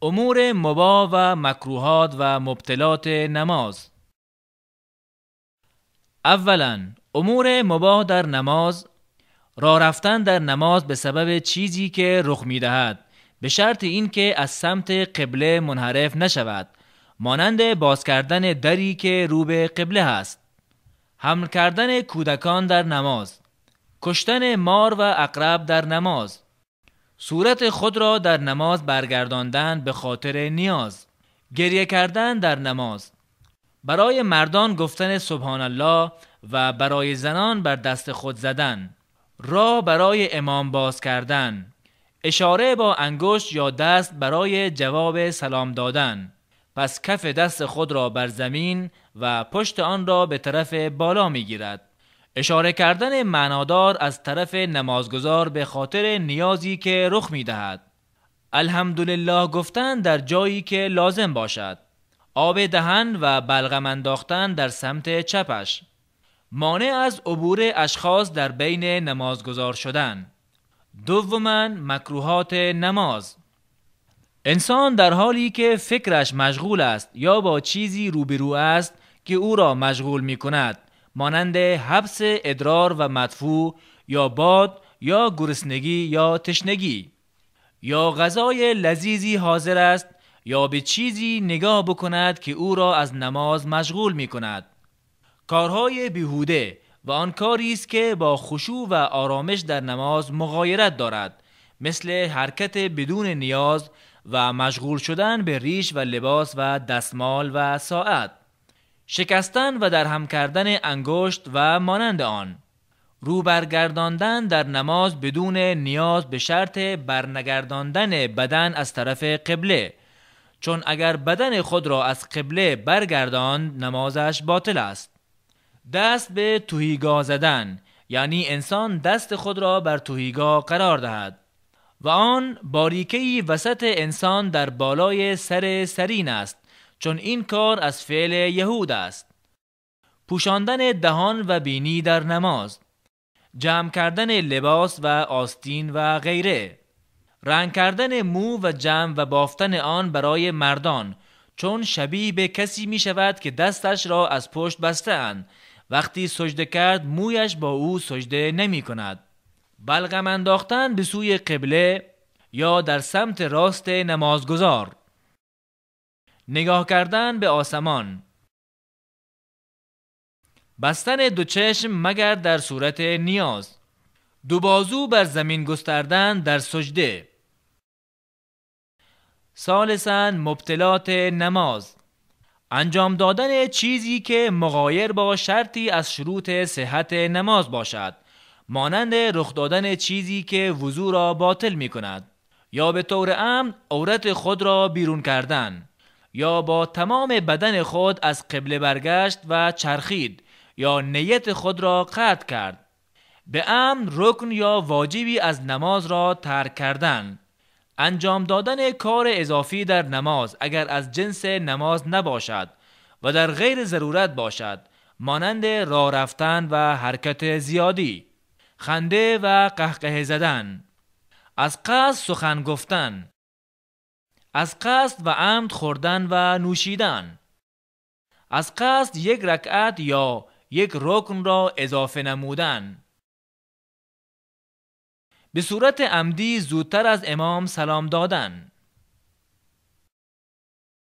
امور مباح و مکروهات و مبطلات نماز. اولا امور مباح در نماز: راه رفتن در نماز به سبب چیزی که رخ می‌دهد، به شرط اینکه از سمت قبله منحرف نشود، مانند باز کردن دری که رو به قبله است، حمل کردن کودکان در نماز، کشتن مار و عقرب در نماز، صورت خود را در نماز برگرداندن به خاطر نیاز، گریه کردن در نماز، برای مردان گفتن سبحان الله و برای زنان بر دست خود زدن، راه برای امام باز کردن، اشاره با انگشت یا دست برای جواب سلام دادن، پس کف دست خود را بر زمین و پشت آن را به طرف بالا می‌گیرد، اشاره کردن معنادار از طرف نمازگزار به خاطر نیازی که رخ می‌دهد، الحمدلله گفتن در جایی که لازم باشد، آب دهن و بلغم انداختن در سمت چپش، مانع از عبور اشخاص در بین نمازگزار شدن. دوما مکروهات نماز: انسان در حالی که فکرش مشغول است یا با چیزی روبرو است که او را مشغول می کند، مانند حبس ادرار و مدفوع یا باد یا گرسنگی یا تشنگی، یا غذای لذیذی حاضر است، یا به چیزی نگاه بکند که او را از نماز مشغول می کند. کارهای بیهوده و آن کاری است که با خشوع و آرامش در نماز مغایرت دارد، مثل حرکت بدون نیاز و مشغول شدن به ریش و لباس و دستمال و ساعت، شکستن و درهم کردن انگشت و مانند آن، رو برگرداندن در نماز بدون نیاز به شرط برنگرداندن بدن از طرف قبله، چون اگر بدن خود را از قبله برگرداند نمازش باطل است. دست به تهیگاه زدن، یعنی انسان دست خود را بر تهیگاه قرار دهد و آن باریکه‌ای وسط انسان در بالای سر سرین است، چون این کار از فعل یهود است. پوشاندن دهان و بینی در نماز، جمع کردن لباس و آستین و غیره، رنگ کردن مو و جمع و بافتن آن برای مردان، چون شبیه به کسی می شود که دستش را از پشت بسته اند، وقتی سجده کرد مویش با او سجده نمی کند. بلغم انداختن به سوی قبله یا در سمت راست نمازگزار، نگاه کردن به آسمان، بستن دو چشم مگر در صورت نیاز، دو بازو بر زمین گستردن در سجده. ثالثاً مبطلات نماز: انجام دادن چیزی که مغایر با شرطی از شروط صحت نماز باشد، مانند رخ دادن چیزی که وضو را باطل می کند، یا به طور عمد عورت خود را بیرون کردن، یا با تمام بدن خود از قبله برگشت و چرخید، یا نیت خود را قطع کرد، به عمد رکن یا واجبی از نماز را ترک کردن، انجام دادن کار اضافی در نماز اگر از جنس نماز نباشد و در غیر ضرورت باشد، مانند راه رفتن و حرکت زیادی، خنده و قهقهه زدن، از قصد سخن گفتن، از قصد و عمد خوردن و نوشیدن، از قصد یک رکعت یا یک رکن را اضافه نمودن، به صورت عمدی زودتر از امام سلام دادن.